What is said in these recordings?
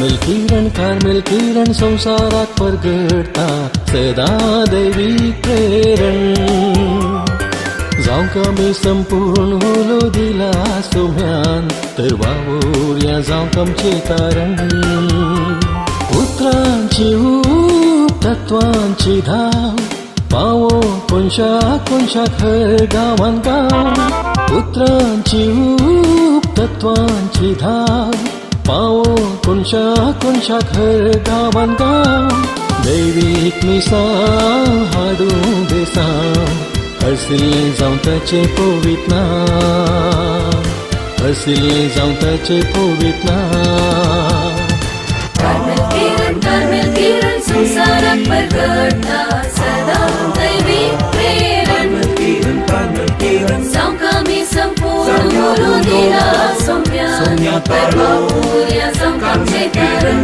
Carmel किरण, Carmel किरण संवसाराक परगटता सदां दैवीक प्रेरण. जावंक आमी संपूर्ण उलो दिला सोम्यान, तर वावुरया जावंक आमचें तारण. उतरांची ऊब, तत्वांची धाव, पावो कोनशा कोनशाक हर गांवान गांव. उतरांची ऊब, तत्वांची धाव, पावो कोनशा कोनशाक हर गांवान गांव. दैवीक मिसां हाडूं बेसांव, हरसिल्लें जावं ताचें पवित्र नांव, हरसिल्लें जावं ताचें पवित्र नांव. कार्मेल किरण, कार्मेल किरण संवसाराक परगटता सदां दैवीक प्रेरण. जावंक आमी संपूर्ण उलो दिला सोम्यान, तर वावुरया जावंक आमचें तारण.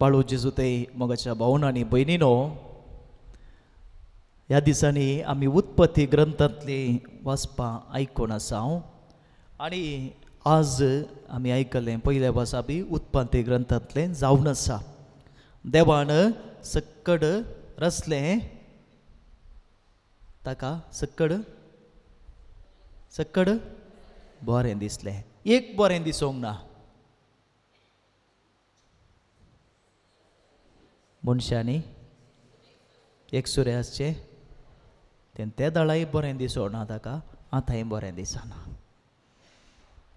पाळो जेजू मोगाच्या भावन आनी भयणीनो, ह्या दिसांनी आमी उत्पत्ती ग्रंथांतली वाचपां आयकून आसा आनी आज आमी आयकलें पयलें वाचा बी उत्पत्ती ग्रंथांतलें जावन आसा. देवान सक्कड रचलें, ताका सक्कड सक्कड बरें दिसलें. एक बरें दिसूंक ना, मनशांनी एकसुरें आसचें तें ते दळाय बरें दिसना ताका, आतांय बरें दिसना.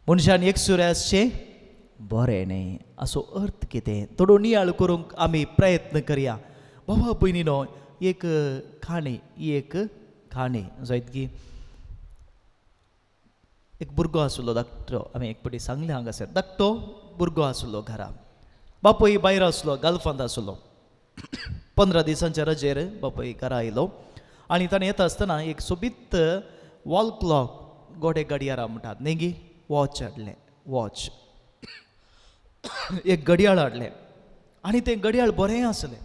मनशान एकसुरें आसचें बरें न्ही असो अर्थ कितें थोडो नियाळ करूंक आमी प्रयत्न करया. बाबा भयणीनो, एक काणी, एक काणी जायत की एक भुरगो आसलो धाकटो, आमी एक पटी सांगलें हांगासर, धाकटो भुरगो आसलो घरा, बापूय भायर आसलो, गल्फांत आसलो. 15 दिसांच्या रजेर बापूय घरा आयलो आनी ताणें येता आसतना एक सोबीत वॉल क्लॉक, गोडे घडयाळां म्हणटात न्ही गी, वॉच हाडलें, वॉच एक घडयाळ हाडलें आनी तें घडयाळ बरें आसलें.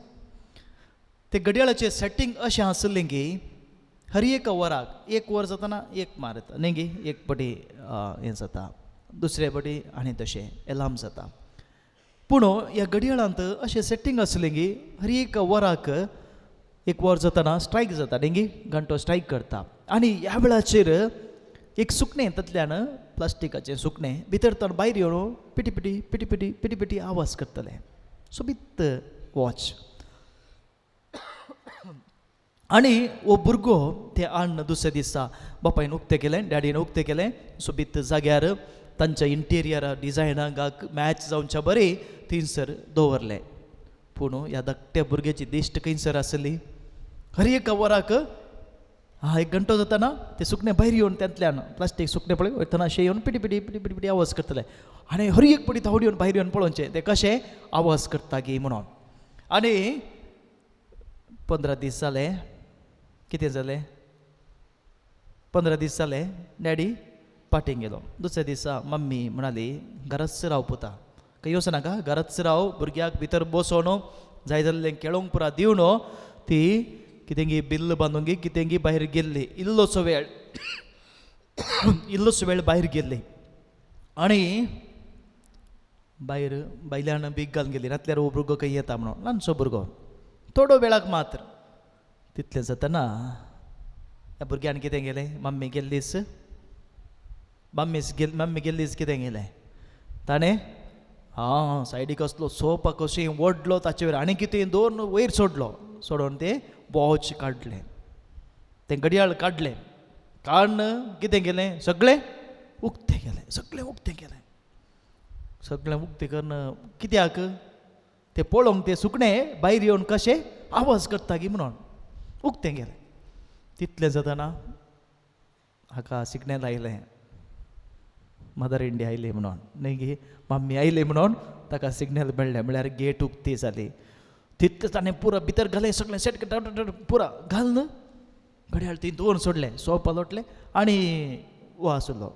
तें घडयाळाचें सेटींग अशें आसलें की हर एका वराक एक वर जातना एक मारता न्ही गी, एक पटी हें जाता, दुसरे पटी आनी तशें एलार्म जाता. पूण ह्या घडयाळांत अशें सेटींग आसलें की हर एक वराक एक वर जातना स्ट्रायक जाता न्ही गी, घंटो स्ट्रायक करता आनी ह्या वेळाचेर एक सुकणें तातल्यान प्लास्टिकाचें सुकणें भितर तर भायर येवन पिटी पिटी पिटी पिटी पिटी पिटी आवाज करतलें. सोबीत वॉच. आनी हो भुरगो ते हाडून दुसऱ्या दिसा बापायन उक्तें केलें, डॅडीन उक्तें केलें, सोबीत जाग्यार तांच्या इंटिरियर डिजायनाक मॅच जावच्या बरें थंयसर दवरलें. पूण ह्या धाकट्या भुरग्याची दिश्ट खंयसर आसली, हर एका वराक हा एक घंटो जाताना ते सुकणें भायर येवन तांतल्यान प्लास्टीक सुकणें पळय वयतना अशें येवन पिटी पिटी पिटी पिटी पिटी आवाज करतले आनी हर एक पटी धांवडी येवन भायर येवन पळोवचें तें कशें आवाज करता गी म्हणून. आनी 15 दीस जाले, कितें जालें, 15 दीस जाले डॅडी पाटींग गेलो. दुसऱ्या दिसा मम्मी म्हणाली घराच राव पुता, खंय वचो नाका, घराच राव, भुरग्याक भितर बसोवन जाय जाल्लें खेळोंक पुरा दिवन ती कितेंगी बिल्ल बांदूंक कितेंगी भायर गेल्ली. इल्लोसो वेळ इल्लोसो वेळ भायर गेल्ली आनी भायर भायल्यान बीग घालून गेली, नातल्यार हो भुरगो खंय येता म्हणून, ल्हानसो भुरगो थोडो वेळाक मात्र. तितलें जातना ह्या भुरग्यान कितें केलें, मम्मी गेल्लीच, मम्मी गेल्लीच कितें केलें ताणें, हां सायडीक आसलो सोपा कशी ओडलो ताचे वयर आनी कितें दोन वयर सोडलो, सोडून तें वॉच काडलें, तें घडयाळ काडलें, काडून कितें केलें सगळें उक्तें केलें, सगळें उक्तें केलें. सगळें उक्तें करून कित्याक तें पळोवंक तें सुकणें भायर येवन कशें आवाज करता गी म्हणून उक्तें केलें. तितलें जातना हाका शिकणें लायलें, मदर इंडिया आयली म्हणून न्ही गे, मम्मी आयली म्हणून ताका सिग्नल मेळ्ळें, म्हळ्यार गेट उक्ती जाली. तितलें ताणें पुरो भितर घालें सगळें सेट पुरा घालून घड्याळ ती दवरून सोडलें, सोपा लोटलें आनी वो आसलो.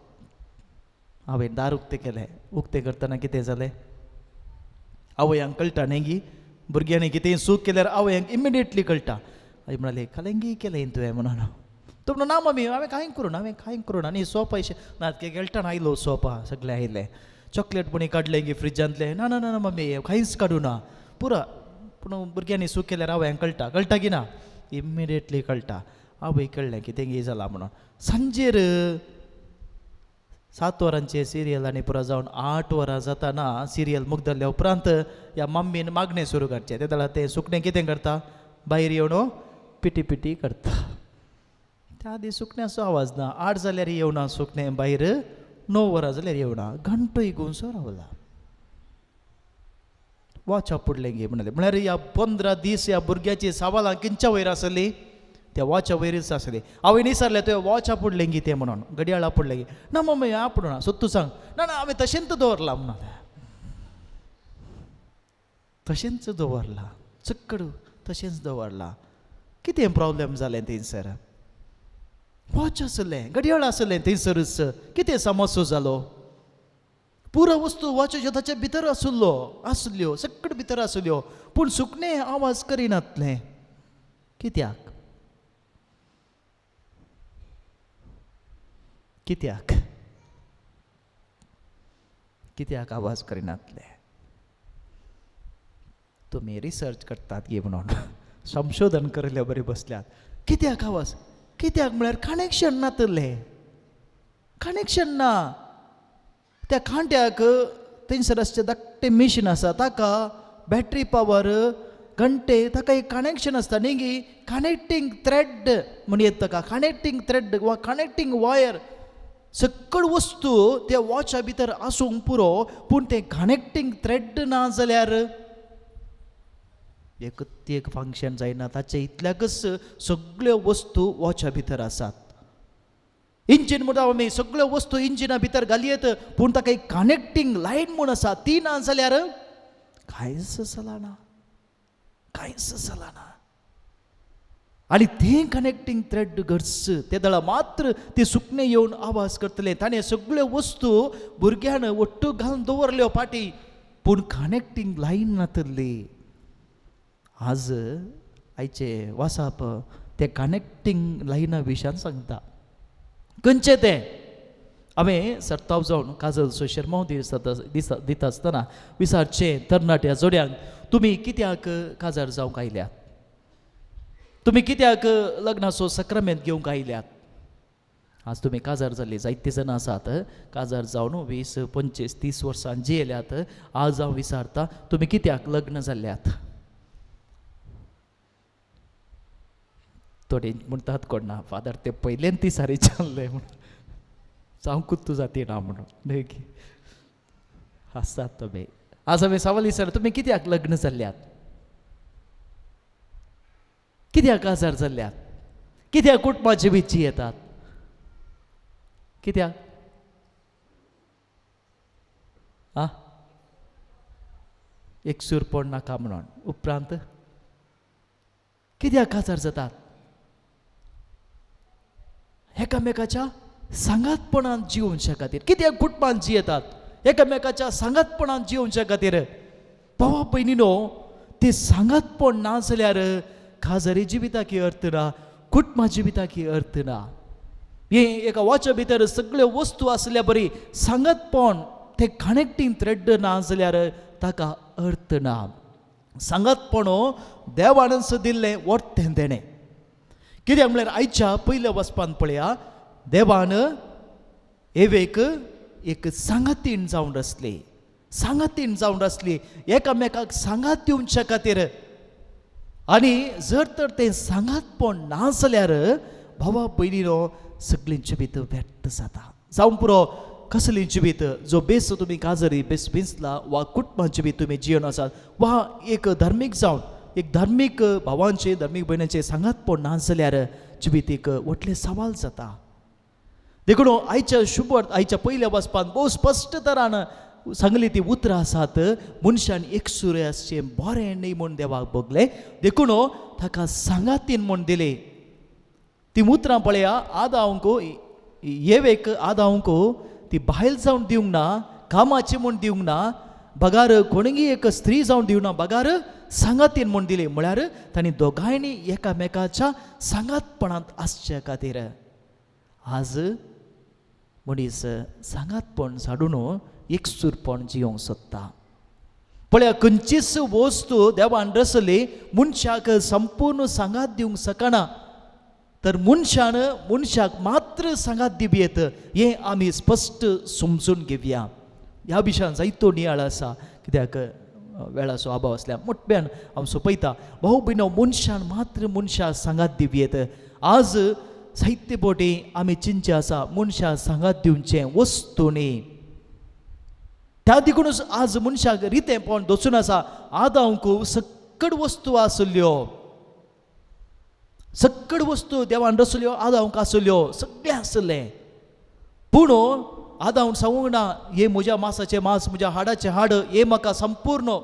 हांवें दार उक्तें केलें. उक्तें करतना कितें जालें, आवयांक कळटा न्ही गी, भुरग्यांनी कितें चूक केल्यार आवयांक इमिडिएटली कळटा. आई म्हणाली खालेंगी केलें तुवें म्हणून. तो म्हणून ना मम्मी हांवें कांय करूं ना, हांवें कांय करूं ना. आनी सोपा अशें ना खेळटना आयलो सोपा सगळें आयलें, चॉकलेट पुणी काडलें गी फ्रिजांतलें, ना ना ना मम्मी कांयच काडूं ना पुरा. पूण भुरग्यांनी चूक केल्यार आवयांक कळटा, कळटा की ना, इमिडिएटली कळटा. आवय कळ्ळें कितें गी जालां म्हणून. सांजेर 7 वरांचे सिरियल आनी पुरो जावन 8 वरां जाताना सिरियल मुगदरल्या उपरांत ह्या मम्मीन मागणें सुरू करचें. ते जाल्यार तें सुकणें कितें करता, भायर येवन पिटी पिटी करता. त्या आदी सुकण्याचो आवाज ना. 8 जाल्यार येवना सुकणें भायर, 9 वरां जाल्यार येवना, घंटो इगूनसो रावला. वाचा पडलें गे म्हणालें. म्हळ्यार ह्या 15 दीस ह्या भुरग्याची सवालां किंच्या वयर आसली, त्या वॉचा वयरच आसली. हांवें विचारलें तुवें वॉच आपुडलें गी तें म्हणून, घडयाळ आपुडलें गी, ना मम्मी आपुडूं ना, सत्तू सांग, ना ना हांवें तशेंच दवरलां म्हणालें. तशेंच दवरलां चक्कड तशेंच दवरलां. कितें प्रॉब्लेम जालें थंयसर, वॉच आसलें घडयाळ आसलें थंयसरूच, कितें समस्या जालो, पुरो वस्तू वॉचाच्यो ताच्या भितर आसलो आसल्यो, सकट भितर आसल्यो, पूण सुकणें आवाज करिनातलें. कित्याक कित्याक कित्याक आवाज करिनातले? तुमी रिसर्च करतात गे म्हणून संशोधन करले बरे बसल्यात. कित्याक आवाज कित्याक म्हळ्यार कनेक्शन नातलें, कनेक्शन ना. त्या कांट्याक थंयसर आसचें धाकटें मिशीन आसा ताका बॅटरी पावर घंटे ताका एक कनेक्शन आसता न्ही गी, कनेक्टींग थ्रेड म्हण येता ताका, कनेक्टींग थ्रेड वा कनेक्टींग वायर. सकळ वस्तू त्या वॉचा भितर आसूंक पुरो, पूण तें कनेक्टींग थ्रेड ना जाल्यार एक एक फंक्शन जायना. ताचे इतल्याकच सगळ्यो वस्तू वॉचा भितर आसात. इंजीन म्हणटा आमी सगळ्यो वस्तू इंजिना भितर घालयेत, पूण ताका एक कनेक्टींग लायन म्हूण आसा, ती ना जाल्यार कांयच चलना, कांयच चलना. आनी तें कनेक्टींग थ्रेड गरज ते दळा मात्र ते सुकणें येवन आवाज करतलें. ताणें सगळ्यो वस्तू भुरग्यान ಒಟ್ಟು घालून दवरल्यो फाटी, पूण कनेक्टींग लायन नातली. आज आयचे वासाप ते कनेक्टींग लायना विशयान सांगता. खंयचें तें हांवें सर्ताव जावन काजलचो शेरमांव दिता आसतना विचारचें तरणाट्या जोड्यांक, तुमी कित्याक काजार जावंक आयल्यात, तुमी कित्याक लग्नाचो सक्रामेंत घेवंक आयल्यात? आज तुमी काजार जाल्ली जायते जाणां आसात, काजार जावन 20, 25, 30 वर्सां जियेल्यात. आज हांव विचारता तुमी कित्याक लग्न जाल्यात? थोडे म्हणटात कोण ना फादर ते पयल्यान ती सारी चालले म्हणून जावंकूच तूं जाती ना म्हणून न्हय की हांसतात तुमी. आज हांवें सवाल विचारलें तुमी कित्याक लग्न जाल्यात, कित्याक काजार जाल्यात, कित्याक कुटुंबा जिवीत जियेतात, कित्याक? आ एकसूरपण नाका म्हणून. उपरांत कित्याक काजार जातात? एकामेकाच्या सांगातपणान जिवच्या खातीर. कित्याक कुटुंबान जियेतात? एकामेकाच्या सांगातपणान जिवच्या खातीर. भावा भयणीनो, ते सांगातपण ना जाल्यार काजारी जिविताक अर्थ ना, कुटुंबा जिविताक अर्थ ना. हे एका वॉचा भितर सगळ्यो वस्तू आसल्या बरी सांगातपण ते कनेक्टींग थ्रेड ना जाल्यार ताका अर्थ ना. सांगातपण देवानच दिल्लें वर्तें देणें. कित्याक म्हळ्यार आयच्या पयल्या वचपान पळया, देवान एवेक एक सांगातीण जावन आसली, सांगातीण जावन आसली, एकामेकाक सांगात दिवच्या खातीर. आनी जर तर तें सांगातपण ना जाल्यार भावा भयणीनो सगळीं जिवीत व्यर्थ जाता. जावं पुरो कसली जिवीत जो बेस तुमी काजरी बेस बिंचला वा कुटुंबा जिवीत तुमी जिवन आसात वा एक धार्मीक जावन एक धार्मीक भावांचे धार्मीक भयणांचे सांगातपण ना जाल्यार जिवीत एक व्हडलें सवाल जाता. देखून आयच्या शुभ आयच्या पयल्या वाचपान भोव स्पश्ट तरान सांगली ती उतरां आसात, मनशान एकसुरे आसचें बरें न्ही म्हूण देवाक भोगलें, देखून ताका सांगातीन म्हूण दिले. ती उतरां पळया, आदांक येवेक आदांक ती बायल जावन दिवंक ना, कामाची म्हूण दिवंक ना, बगार कोणगी एक स्त्री जावन दिवंक ना, बगार सांगातीन म्हूण दिली. म्हळ्यार तांणी दोगांयनी एकामेकाच्या सांगातपणांत आसचे खातीर. आज मनीस सांगातपण साडून एकसूरपण जियोंक सोदता. पळया, खंयचीच वस्तू देवान रचली मनशाक संपूर्ण सांगात दिवंक शकना, तर मनशान मनशाक मात्र सांगात दिवयेत हें आमी स्पश्ट समजून घेवया. ह्या विशयान जायतो नियाळ आसा, कित्याक वेळाचो अभाव आसल्यार मोठ्यान हांव सोंपयता. भाऊ भयणो, मनशान मात्र मनशाक सांगात दिवयेत. आज साहित्य बोटी आमी चिंतचें आसा मनशाक सांगात दिवचें वस्तू न्ही. त्या देखूनच आज मनशाक रितेंपण दसून आसा. आदांक सक्कड वस्तू आसल्यो, सक्कड वस्तू देवान रचल्यो, आदांक आसल्यो, सगळें आसलें. पूण आदांक सांगूंक ना, हे म्हज्या मासाचें मांस, म्हज्या हाडाचें हाड, हे म्हाका संपूर्ण,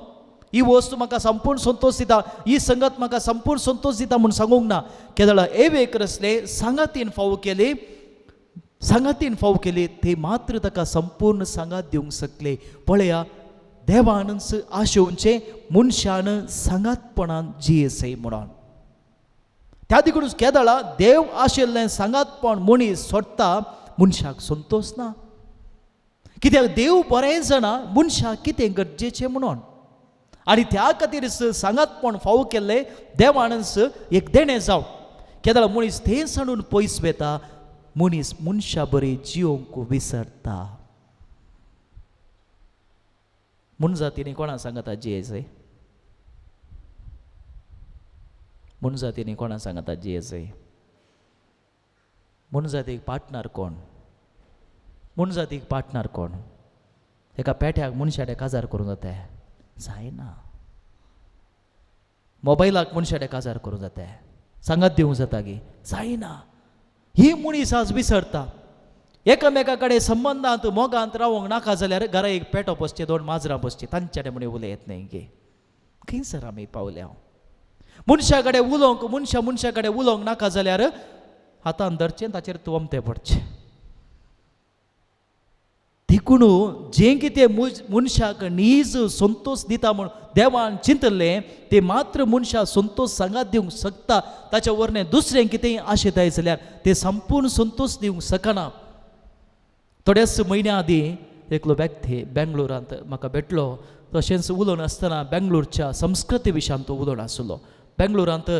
ही वस्तू म्हाका संपूर्ण संतोश दिता, ही संगत म्हाका संपूर्ण संतोश दिता म्हूण सांगूंक ना. केदळा एवेक रसले सांगातीन फावो केली, सांगातीन फावो केली, ते मात्र ताका संपूर्ण सांगात दिवंक शकले. पळया, देवानच आशेवचें मनशान सांगातपणान जियेसय म्हणून. त्या देखूनच केदळा देव आशिल्लें सांगातपण मनीस सोडटा, मनशाक संतोश ना. कित्याक देव बरें जाणा मनशाक कितें गरजेचें म्हणून, आनी त्या खातीर सांगातपण फावो केल्लें देवानच एक देणें जावं. केदळा मनीस थंय सांडून पयस वेता, मनीस मनशा बरी जियोंक विसरता. मनजातीनी कोणा सांगता जियेचें? मनजातीनी कोणा सांगता जियेचें? मनजातीक पार्टनर कोण? मनजातीक पार्टनर कोण? एका पेट्याक मनशाडे काजार करूंक जाता? जायना. मोबायलाक मनशाडे काजार करूंक जाता? सांगात दिवंक जाता गी? जायना. ही मनीस आज विसरता. एकामेका कडेन संबंदांत मोगांत रावंक नाका जाल्यार घरा एक पेटो बसचे, दोन माजरां बसची, तांच्या कडेन म्हण उलयत न्ही गे. खंयसर आमी पावल्या? मनशा कडेन उलोवंक, मनशा मनशा कडेन उलोवंक नाका जाल्यार हातान धरचें, ताचेर तुवमतें पडचें. देखून जें कितें मनशाक नीज संतोश दिता म्हूण देवान चिंतलें तें मात्र मनशाक संतोश सांगात दिवंक शकता. ताच्या वरनें दुसरें कितेंय आशेताय जाल्यार तें संपूर्ण संतोश दिवंक शकना. थोड्याच म्हयन्या आदीं एकलो व्यक्ती बेंगलोरांत म्हाका भेटलो. तशेंच उलोवन आसतना बेंगलोरच्या संस्कृती विशयान तो उलोवन आसलो. बेंगलोरांत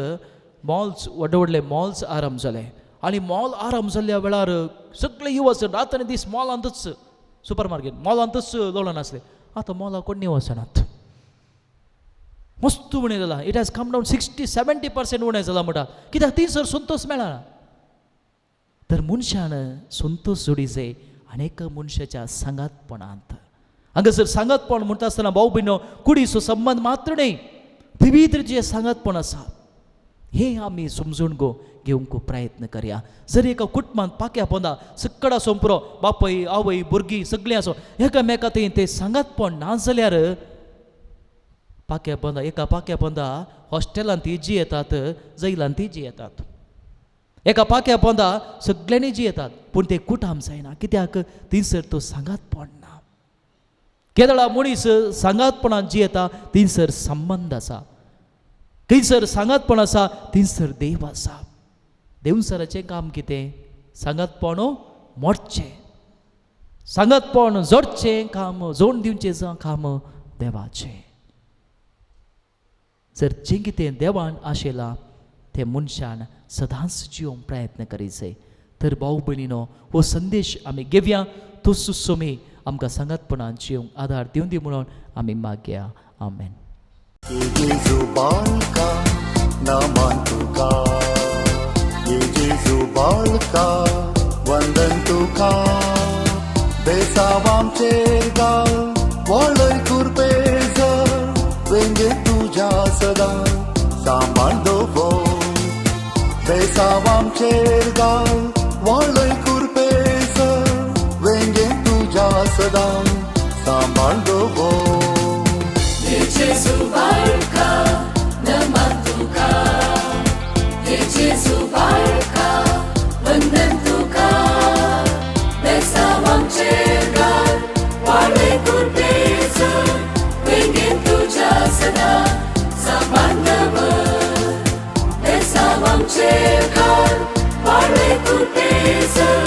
मॉल्स, व्हडले व्हडले मॉल्स आरंभ जाले आनी मॉल आरंभ जाल्ल्या वेळार सगळे युवक रात आनी दीस मॉलांतूच, सुपर मार्केट मॉलांतूच लोळून आसले. आतां मॉलाक कोण वचनात, मस्त उणें जाला. It has come down 60-70% उणें जाला म्हणटा. कित्याक थंयसर संतोश मेळना. तर मनशान संतोश जोडी जाय आनी एका मनशाच्या सांगातपणांत. हांगासर सांगातपण म्हणटा आसतना भाव भयणो कुडीचो संबंद मात्र न्ही, विविध जे सांगातपण आसा हें आमी समजून गो घेवंक प्रयत्न करया. जर एका कुटुंबांत पाक्या पोंदा सक्कडा सोंपरो बापय आवय भुरगीं सगळीं आसो एकामेका थंय तें सांगातपण ना जाल्यार पाक्या पोंदा, एका पाक्या पोंदा हॉस्टेलांत ती जियेतात, जैलांत ती जियेतात, एका पाक्या पोंदा सगळ्यांनी जियेतात, पूण तें कुटाम जायना. कित्याक थंयसर तो सांगातपण ना. केदळा मनीस सांगातपणान जियेता थंयसर संबंद आसा, थंयसर सांगातपण आसा, थंयसर देव आसा. देवसराचें काम कितें? सांगातपण मोडचें, सांगातपण जोडचें काम, जोड दिवचें काम देवाचें. जर जें कितें देवान आशेलां तें मनशान सदांच जिवंक प्रयत्न करीत. तर भाव भयणीनो, हो संदेश आमी घेवया. तो सुसोमी आमकां सांगातपणान जिवंक आदार दिवं दी म्हणून आमी मागया. आमेन. वंदन तुका बेसावामचेर गाल वळय कुरपेज वेंगे तुज्या सदां सांबाळ दवर बेसावामचेर गाल वळय कुरपेज सदां सांबाळ दवर. हे जेजू बाळका, नमन तुका. हे जेजू बाळका, वंदन तुका. बेसांव आमचेर घाल वाडे कुरपेचो, वेंगेन तुज्या सदां सांबाळ दवर. बेसांव आमचेर घाल वाडे कुरपेचो.